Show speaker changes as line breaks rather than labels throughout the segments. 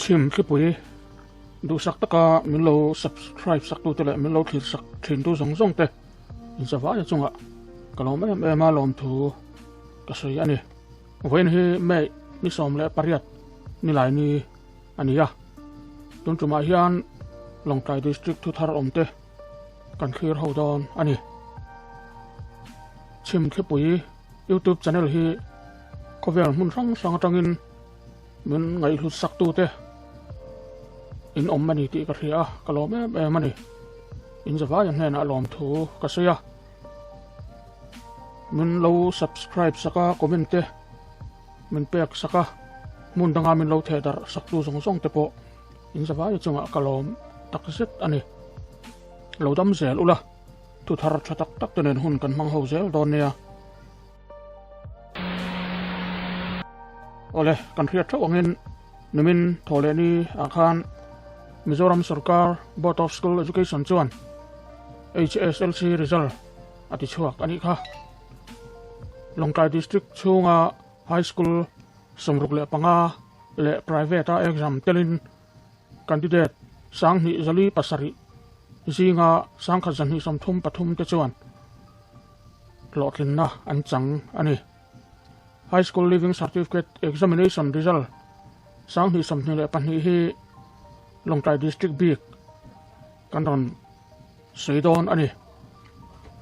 Chhim thlipui duhsak taka min lo subscribe sak tute leh min lo thlir sak thin tu zawng zawng te inzavaia chungah ka lawm em em a lawmthu ka sawi a ni. Vawiin hi May ni 18 nilai ni a ni a, tun tumah hian Lawngtlai District thuthar awm te kan thlir ho dawn a ni. Chhim thlipui YouTube channel hi khawvel hmun hrang hrang atangin min ngaihhlut sak tute in awm a ni tih ka hria a, ka lawm em em a ni. In zavaia hnenah lawmthu ka sawi a. Min lo subscribe sak a, comment te min pek sak a, hmun danga min lo theh darh sak tu zawng zawng te pawh in zavaia chungah ka lawm tak zet a ni. Lo dam zel ula, thu thar tha tak tak te nen hun kan hmang ho zel dawn nia. Awle, kan hriat theuh angin nimin thawhlehni ah khan Mizoram Sorkar Board of School Education chuan HSLC result a ti chhuak a nih kha. Lawngtlai District chhunga High School 65 leh Private a exam telin candidate 2407 zinga 1133 te chuan hlawhtlinna an chang a ni. High School Leaving Certificate Examination result 2022 hi Lawngtlai District bik kan rawn sawi dawn a ni.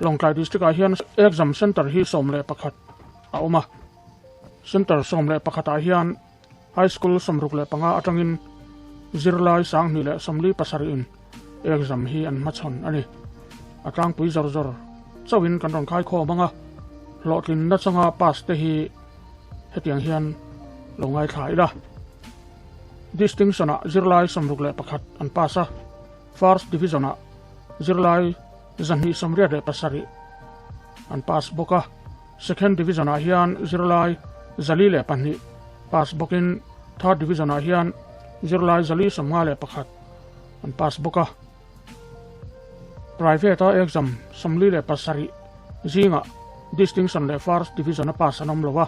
Lawngtlai District ah hian exam center hi 11 a awm a. Center 11 ah hian High School 65 atangin zirlai 2047 in exam hi an hmachhawn a ni. A tlangpui zawr zawr chauhin kan rawn khai khawm ang a, hlawhtlinna changa pass te hi hetiang hian lo ngaithla ila. Distinction ah zirlai 61 an pass a, First Division ah zirlai 287 an pass bawk a. Second Division ah hian zirlai 402 pass bawkin Third Division ah hian zirlai 451 an pass bawk a. Private a exam 47 zingah Distinction leh First Division a pass an awm lo a,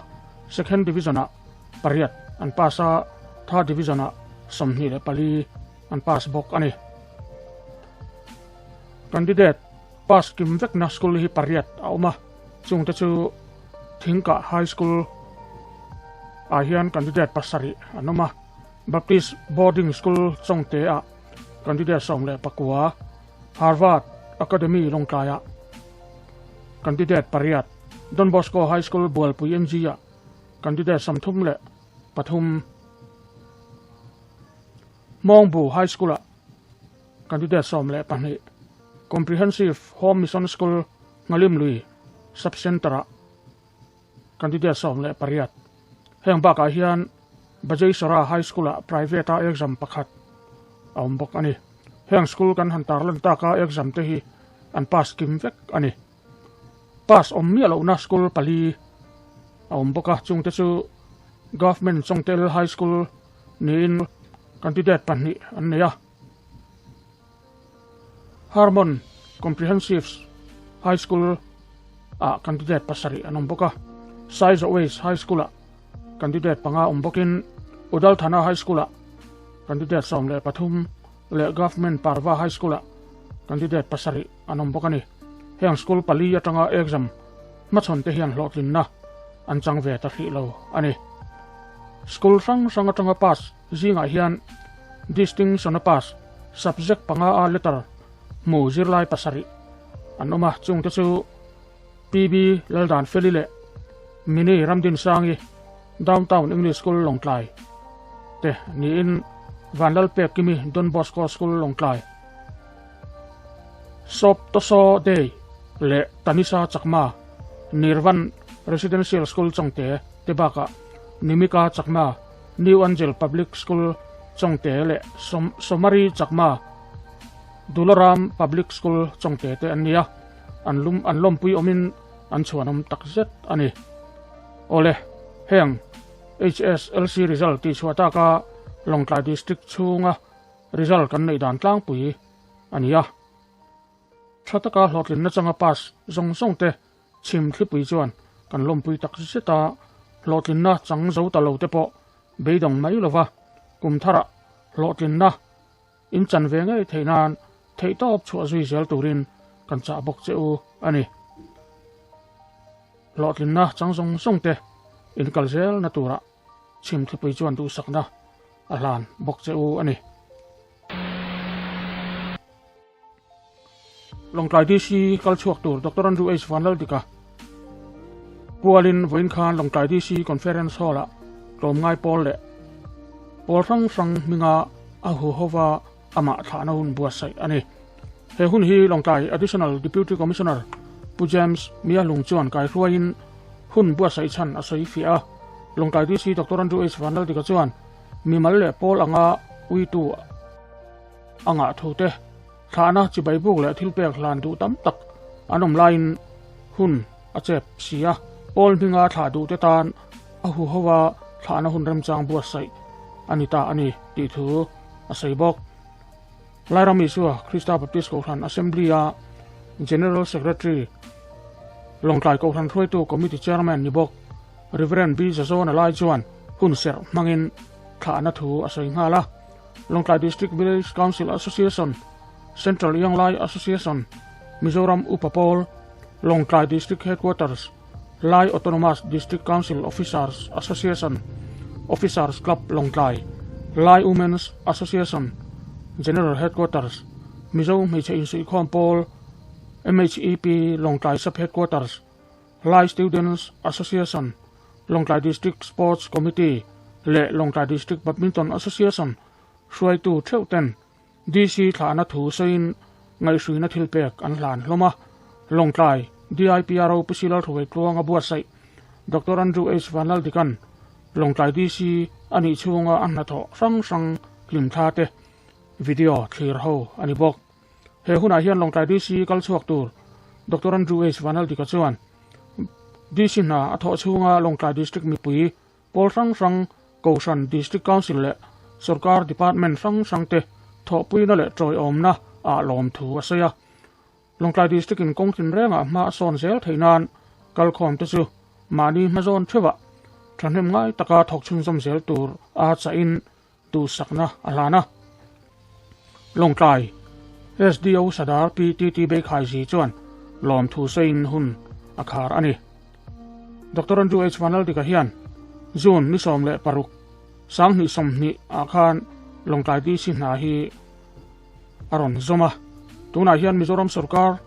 Second Division ah pariat an pass a, Third Division ah 24 an pass bawk a ni. Candidate pass kim vekna school hi pariat a awm a. Chungte chu Thingkah High School ah hian candidate pasarih an awm a, Baptist Boarding School Chawngte ah candidate 19, Harvard Academy Lawngtlai ah candidate pariat, Don Bosco High School Bualpui NG ah candidate 33, Hmawngbu High School ah candidate 12, Comprehensive Home Mission School Ngalim lui Sub Centre ah candidate 18. Heng bakah hian Bajeisara High School ah private a exam pakhat a awm bawk a ni. Heng school kan han tarlan taka exam te hi an pass kim vek a ni. Pass awm miah lohna school pali a awm bawk a, chungte chu Government Chawngtel High School niin candidate pahnih an nei a. Harmon Comprehensive High School ah candidate pasarih an awm bawk a, Saizaways High School ah candidate panga awm bawkin Udalthana High School ah candidate 13 leh Government Parva High School ah candidate pasarih an awm bawk a ni. Heng school pali atanga exam hmachhawn te hian hlawhtlinna an chang ve ta hrih lo a ni. School hrang hrang atanga pass zingah hian Distinction a pass subject panga a letter hmu zirlai pasarih an awm a, chungte chu PB Laldan Feli leh Mini Ramdinsangi Downtown English School Lawngtlai te niin Vanlalpek Kimi Don Bosco School Lawngtlai, Sop Toso Day leh Tanisa Chakma Nirvan Residential School Chawngte te bakah Nimika Chakma New Angel Public School Chawngte leh Somari Chakma Dularam Public School Chawngte te an ni a, an lum an lawmpui awmin an chhuanawm tak zet a ni. Awle, heng HSLC result tih chhuah taka Lawngtlai District chhunga result kan neih dan tlangpui a ni a. Tha taka hlawhtlinna changa pass zawng zawng te chhim thlipui chuan kan lawmpui tak zet a, hlawhtlinna chang zo ta lo te pawh beidawng mai lova kum tharah. Hlawhtlinna in chan ve ngei theih nan theihtawp chhuah zui zel turin kan chah bawk che u a ni. Hlawhtlinna chang zawng zawng te in kal zelna turah chhimthlipui chuan duhsakna a hlan bawk che u a ni. Lawngtlai DC kal chhuak tur Doctor Andrew H Vanlaldika pualin vawiin khan Lawngtlai DC Conference Hall-ah tlawmngai pawl leh pawl hrang hrang hminga a huhova amah thlahna hun buatsaih a ni. He hun hi Lawngtlai Additional Deputy Commissioner Pu James Miahlung chuan kaihruaiin hun buatsaih chhan a sawi fiah a. Lawngtlai DC Doctor Andrew H Vanlaldika chuan mimal leh pawl anga uitu a ngah thu te, thlahna chibai buk leh thil pek hlan duh tam tak an awm laiin hun a chep si a, Paul hminga thlah duh te tan a huho a thlahna hun remchang buatsaih a ni ta a ni tih thu a sawi bawk. Lairam Isua Krista Baptist Kohhran Assembly-a General Secretary, Lawngtlai Kohhran hruaitu Committee Chairman ni bawk Rev. B. Zazawna lai chuan hun serh hmangin thlahna thu a sawi nghal a. Lawngtlai District Village Council Association, Central Young Lai Association, Mizoram Upa Pawl, Lawngtlai District Headquarters, Lai Autonomous District Council Officers Association, Officers Club Lawngtlai, Lai Women's Association, General Headquarters, Mizo Hmeichhe Insuihkhawm Pawl, MHEP Lawngtlai Sub Headquarters, Lai Students Association, Lawngtlai District Sports Committee leh Lawngtlai District Badminton Association hruaitu theuh ten DC thlahna thu sawiin ngaihhruina thil pek an hlan hlawm a. Lawngtlai DIPRO Pu Silal Hruai Tluanga buatsaih Doctor Andrew H Vanlaldikan Lawngtlai DC a nih chhunga a hnathawh hrang hrang hlimthla te video thlir ho a ni bawk. He hunah hian Lawngtlai DC kal chhuak tur Doctor Andrew H Vanaldika chuan DC hna a thawh chhunga Lawngtlai District mipui pawl hrang hrang, Kohhran, District Council leh Sorkar Department hrang hrang te thawhpuina leh tawiawmna ah lawmthu a sawi a. Lawngtlai District in kawng tinrengah hma a sawn zel theih nan kalkhawm te chu mahni hmazawn theuhah thahnem ngai taka thawk chhunzawm zel tur a chahin duhsakna a hlan a. Lawngtlai SDO Sadar PTT Beikhaiji chuan lawmthu sawiin hun a khar a ni. Doctor Andrew H. Vanlaldika hian June ni 16, 2020 ah khan Lawngtlai DC hna hi a rawn zawm a. Tunah hian Mizoram sorkar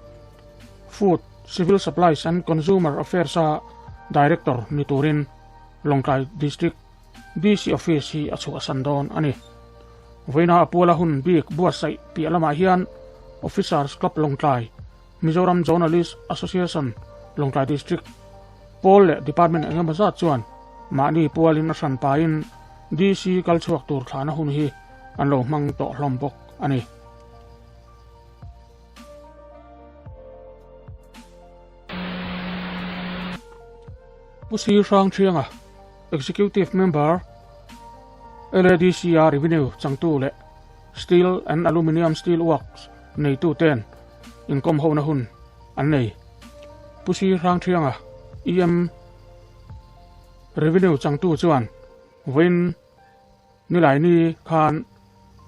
Food, Civil Supplies and Consumer Affairs-a Director ni turin Lawngtlai District DC Office hi a chhuahsan dawn a ni. Vawiina a puala hun bik buatsaih piah lamah hian Officers Club Lawngtlai, Mizoram Journalist Association Lawngtlai District pawl leh Department eng emaw zat chuan mahni pualin a hran pahin DC kal chhuak tur thlahna hun hi an lo hmang tawh hlawm bawk a ni. Pu Sir Hrangthianga, Executive Member, LADC-a Revenue changtu leh Steel and Aluminium Steel Works neitu ten inkawm hona hun an nei. Pu Sir Hrangthianga, EM Revenue changtu chuan vawiin Nilaini khan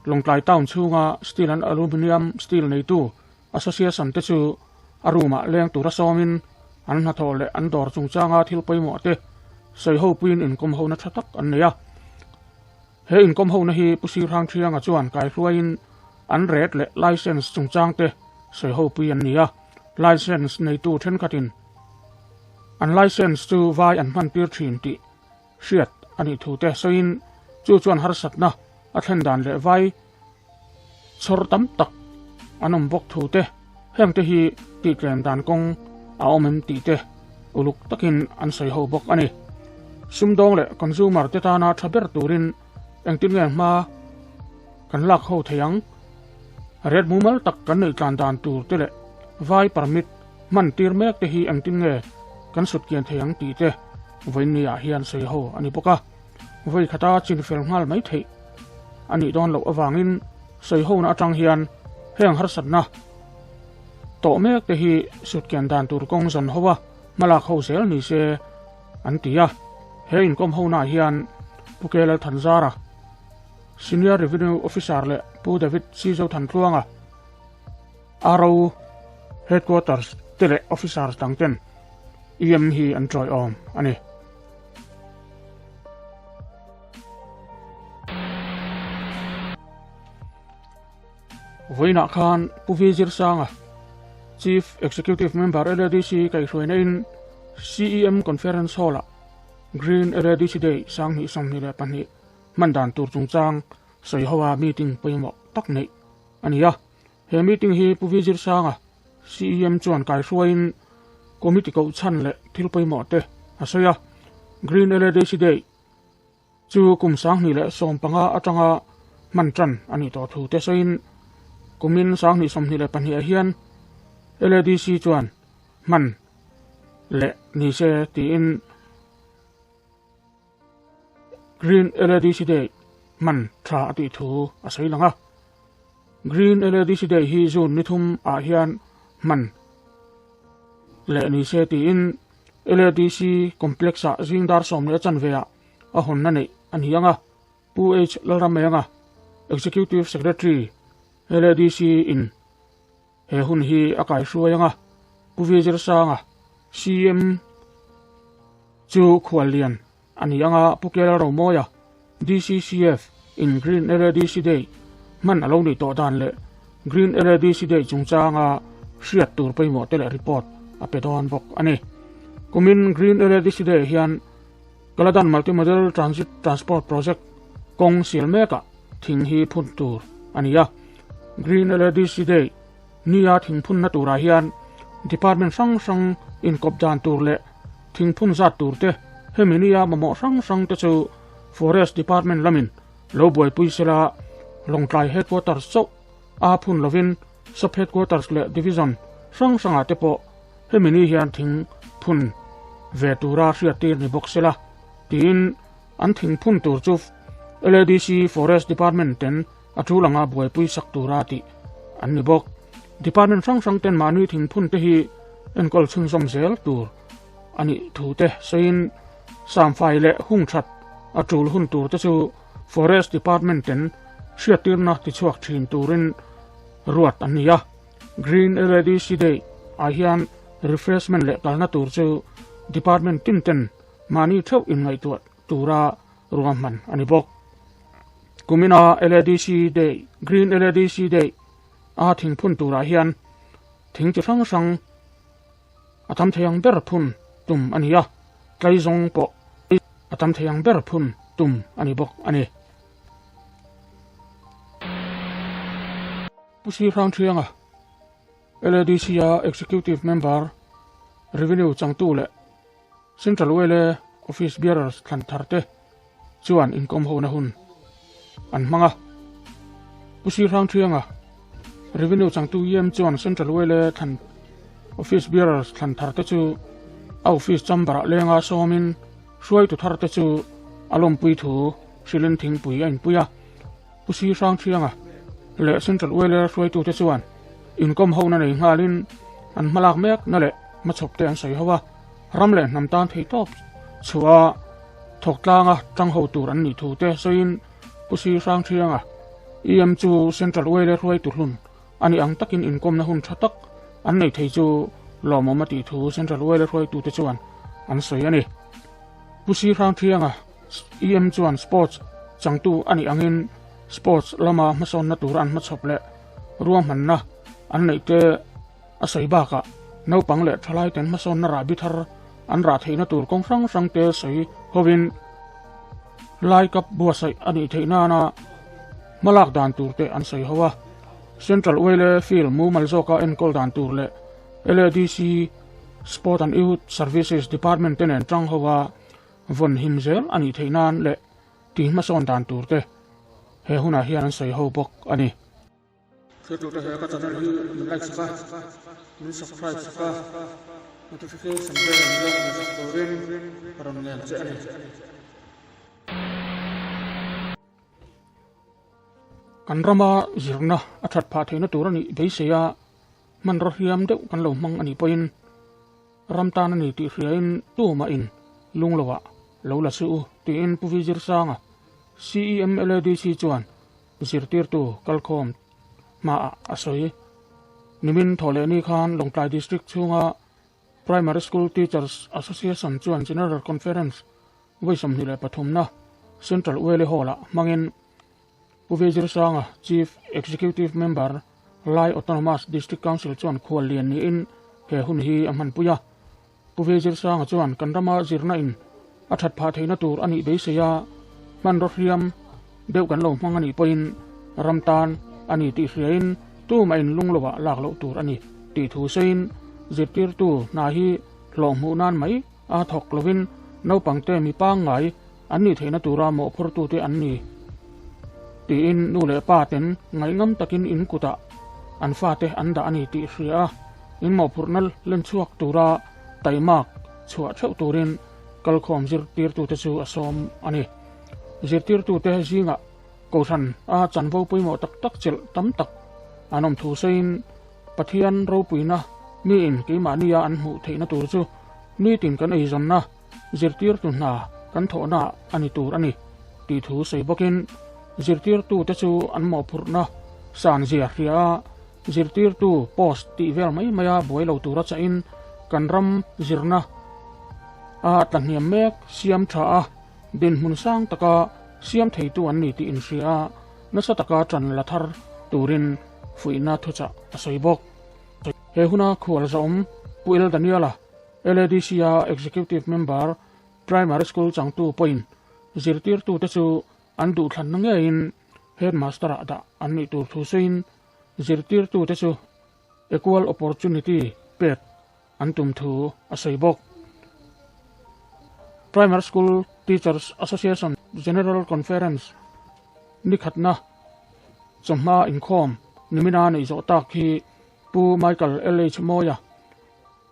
Lawngtlai Town chhunga Steel and Aluminium Steel neitu Association te chu a room-ah leng tura sawmin an hnathawh leh an dawr chungchanga thil pawimawh te sawi ho puiin inkawm hona tha tak an nei a. He inkawm hona hi Pu Sir Hrangthianga chuan kaihruaiin an rate leh license chungchang te sawi ho pui an ni a. License neitu thenkhatin an license chu vai an hmantir thin tih hriat a nih thu te sawiin chu chuan harsatna a thlen dan leh vai chhawr tam tak an awm bawk thu te heng te hi tihtlem dan kawng a awm em tih te uluk takin an sawi ho bawk a ni. Sumdawng leh consumer te tana tha ber turin engtin nge hma kan lak ho thei ang? Ret mumal tak kan neih tlan dan tur te leh vai permit hman tir mek te hi engtin nge kan sut kian thei ang tih te vawiin ah hian sawi ho a ni bawk a. Vawi khata chin fel nghal mai theih a nih dawn loh avangin sawi hona atang hian heng harsatna tawh mek te hi sut kian dan tur kawng zawn ho a hmalak ho zel ni se an ti a. He inkawm hona hian Pu Kelal Thanzara. Senior Revenue Officer leh Pu David C. Zothantluanga, RO Headquarters te leh Officers dang ten EM hi an tawiawm a ni. Vawiinah khan Pu V Zirsanga, Chief Executive Member LADC kaihhruaina in CEM Conference Hall-ah Green LADC Day 2022 hman dan tur chungchang sawi hoa meeting pawimawh tak neih a ni a. He meeting hi Pu V Zirsanga, CEM chuan kaihhruaiin Committee kohchhan leh thil pawimawh te a sawi a. Green LADC Day Chu kum 2015 atanga hman tan a nih tawh thu te sawiin kumin 2022 ah hian LADC chuan hman leh ni se tiin Green LADC Day hman tha a tih thu a sawi lang a. Green LADC Day hi June ni thum ah hian hman leh ni se tiin LADC Complex-ah zing dar 10:15 ah a hawnna neih a ni ang a, Pu H Lalrammenga, Executive Secretary, LADC in he hun hi a kaihruai ang a, Pu V Zirsanga, CM chu khuallian a ni ang a, Pu Kel Romawia, DCCF in Green LADC Day hman a lo nih tawh dan leh Green LADC Day chungchanga hriat tur pawimawh te leh report a pe dawn bawk a ni. Kumin Green LADC Day hian Kaladan Multimodal Transit Transport Project kawng sial mekah thing hi phun tur a ni a. Green LADC Day nia thing phunna turah hian department hrang hrang inkawp dan tur leh thing phun zat tur te hemi nia mamawh hrang hrang te chu Forest Department lamin lo buaipui sela Lawngtlai Headquarters chauh a phun lovin Sub Headquarters leh Division hrang hrangah te pawh hemi ni hian thing phun ve tura hriattir ni bawk sela tiin an thing phun tur chu LADC Forest Department ten a tul anga buaipui sak tura tih an ni bawk. Department hrang hrang ten mahni thing phun te hi enkawl chhunzawm zel tur a nih thu te sawiin samfai leh hung that a tul hun tur te chu Forest Department ten hriattirna tichhuak thin turin ruat an ni a. Green LADC Day ah hian refreshment leh kalna tur chu department tin ten mahni theuh inngaihtuah tura ruahman a ni bawk. Kumina LADC Day, Green LADC Day a thingphun turah hian thing chi hrang hrang a tam thei ang ber phun tum a ni a, tlaizawng pawh a tam thei ang ber phun tum a ni bawk a ni. Pu Sri Hrangṭhianga, LADC-a Executive Member, Revenue changtu leh Central Wele Office Bearers thlan thar te chuan inkawm hona hun an hmang a. Pu Sri Hrangṭhianga, Revenue changtu EM chuan Central Wele thlan Office Bearers thlan thar te chu a office chamber-ah lenga sawmin hruaitu thar te chu a lawmpui thu hrilhin thingpui a inpui a. Pu Sri Hrangṭhianga leh Central Wele hruaitute chuan inkawm hona nei nghalin an hmalak mekna leh hmachhawp te an sawi ho a. Ram leh hnam tan thei tawp chhuah a thawk tlanga tang ho tur an nih thu te sawiin Pu Sri Hrangṭhianga, EM chu Central Wele hruaitu hlun a nih ang takin inkawmna hun tha tak an nei thei chu lawmawm a tih thu Central Wele hruaitute chuan an sawi a ni. Pu Sri Hrangṭhianga, EM chuan Sports changtu a nih angin Sports lama hmasawnna tur an hmachhawp leh ruahmanna an neih te A sawi bakah naupang leh thalaiten hmasawnna rahbi thar an rah theihna tur kawng hrang hrang te sawi hovin Lai Cup buatsaih a nih theih nana hmalak dan tur te an sawi ho a. Central Wele Field mumal zawka enkawl dan tur leh LADC Sport and Youth Services Department te nen tang hova vawn him zel a nih theih nan leh tih hmasawn dan tur te he hunah hian an sawi ho bawk a ni. Hriattu te he ka channel hi min like sak a, min subscribe sak a, notification bell min lo hmuh sak turin ka rawn ngen che a ni. Kan rama zirna a that phah theihna tur a nih beisei a, hmanraw hriam deuh kan lo hmang a nih pawhin ram tan a ni tih hriain tumah in lung loah lo la suh u tiin Pu Vizirsanga. CEM LADC chuan zirtirtu kalkhawm hmaah a sawi. Nimin thawhlehni khan Lawngtlai District chhunga Primary School Teachers Association chuan General Conference vawi 23 na Central Uele Hall-ah hmangin Pu Vezirsanga, Chief Executive Member, Lai Autonomous District Council chuan khual lian niin he hun hi a hmanpui a. Pu Vezirsanga chuan kan rama zirna in a that phah theihna tur a nih beisei a, hmanraw hriam deuh kan lo hmang a nih pawhin ram tan a ni tih hriain tumah in lung lovah lak loh tur a ni tih thu sawiin zirtirtu hna hi hlawh hmuh nan mai a thawk lovin naupangte mi pangngai an nih theihna tura mawhphurtute an ni tiin nu leh pa ten ngaihngam takin in kutah an fate an dah a ni tih hria a, in mawhphurhna len chhuak tura taimak chhuah theuh turin kalkhawm zirtirtute chu a sawm a ni. Zirtirtute zingah Kohhran a chanvo pawimawh tak tak chelh tam tak an awm thu sawiin Pathian ropuina miin keimahnia an hmuh theihna tur chu nitin kan eizawnna zirtirtu hna kan thawhna a ni tur a ni tih thu sawi bawkin zirtirtute chu an mawhphurhna san zia hria a, zirtirtu post tih vel mai maia buai lo tura chahin kan ram zirna a tlahniam mek siam tha a, dinhmun sang taka siam theitu an ni tih inhria a, nasa taka tan la thar turin fuihna thuchah a sawi bawk. He huna khual zawm Pu El Daniela, LADC-a Executive Member, Primary School changtu pawhin zirtirtute chu an duhthlanna ngeiin Headmaster-ah dah an nih tur thu sawiin zirtirtute chu Equal Opportunity pek an tum thu a sawi bawk. Primary School Teachers Association General Conference nikhatna chawhma inkhawm nimina neih zawh tak hi Pu Michael LH Mawia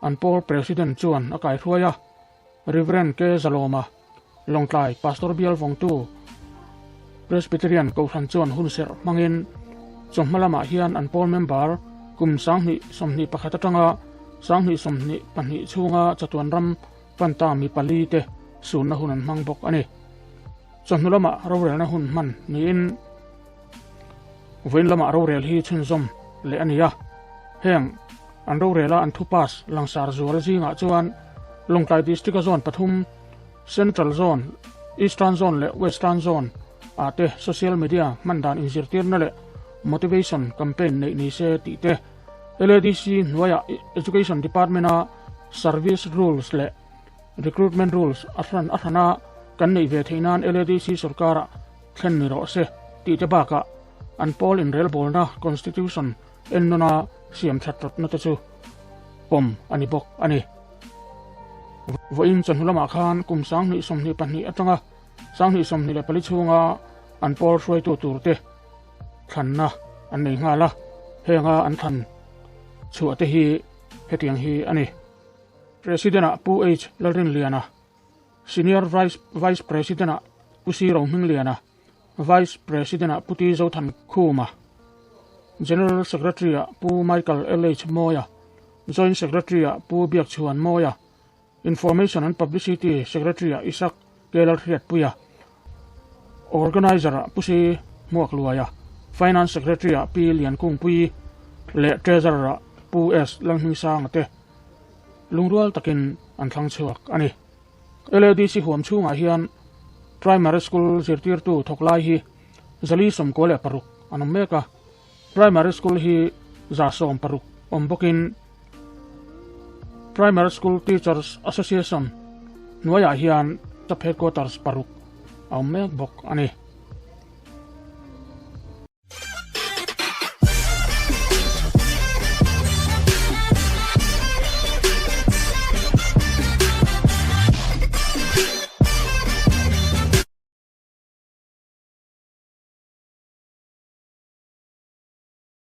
an pawl President chuan a kaihruai a, Rev. K Zalawma, Lawngtlai Pastor Bial Vawngtu, Presbyterian Kohhran chuan hunserh hmangin chawhma lamah hian an pawl member kum 2021 atanga 2022 chhunga chatuan ram panta mi pali te sunna hun an hmang bawk a ni. Chawhnu lamah rorelna hun hman niin vawiin lamah rorel hi chhunzawm leh a ni a. Heng an rorela an thu pass langsar zual zingah chuan Lawngtlai District-a zone pathum, Central Zone, Eastern Zone leh Western Zone ah te social media hman dan inzirtirna leh motivation campaign neih ni se tih te, LADC hnuaiah Education Department-a Service Rules leh Recruitment Rules a hran a hrana kan neih ve theih nan LADC sorkarah thlen ni rawh se tih te bakah an pawl inrelbawlna Constitution ennawna siam that rawtna te chu pawm a ni bawk a ni. Vawiin chawhnu lamah khan kum 2022 atanga 2024 chhunga an pawl hruaitu turte thlanna an nei nghal a, henga an thlan chhuah te hi hetiang hi a ni. President-ah Pu H Lalrinliana, Senior Vice Vice President-ah Pu C Rohmingliana, Vice President-ah Pu T Zothan Khuma, General Secretary-ah Pu Michael LH Mawia, Joint Secretary-ah Pu Biakchhuan Mawia, Information and Publicity Secretary-ah Isaac Kelalhriatpuia, Organizer-ah Pu C Hmuakluaia, Finance Secretary-ah Pi Liankungpuii leh Treasurer-ah Pu S Lalhmingsanga te lungrual takin an thlang chhuak a ni. LADC huam chhungah hian Primary School zirtirtu thawk lai hi 496 an awm mek a. Primary School hi 160 awm bawkin Primary School Teachers Association hnuaiah hian Sub Headquarters paruk a awm mek bawk a ni.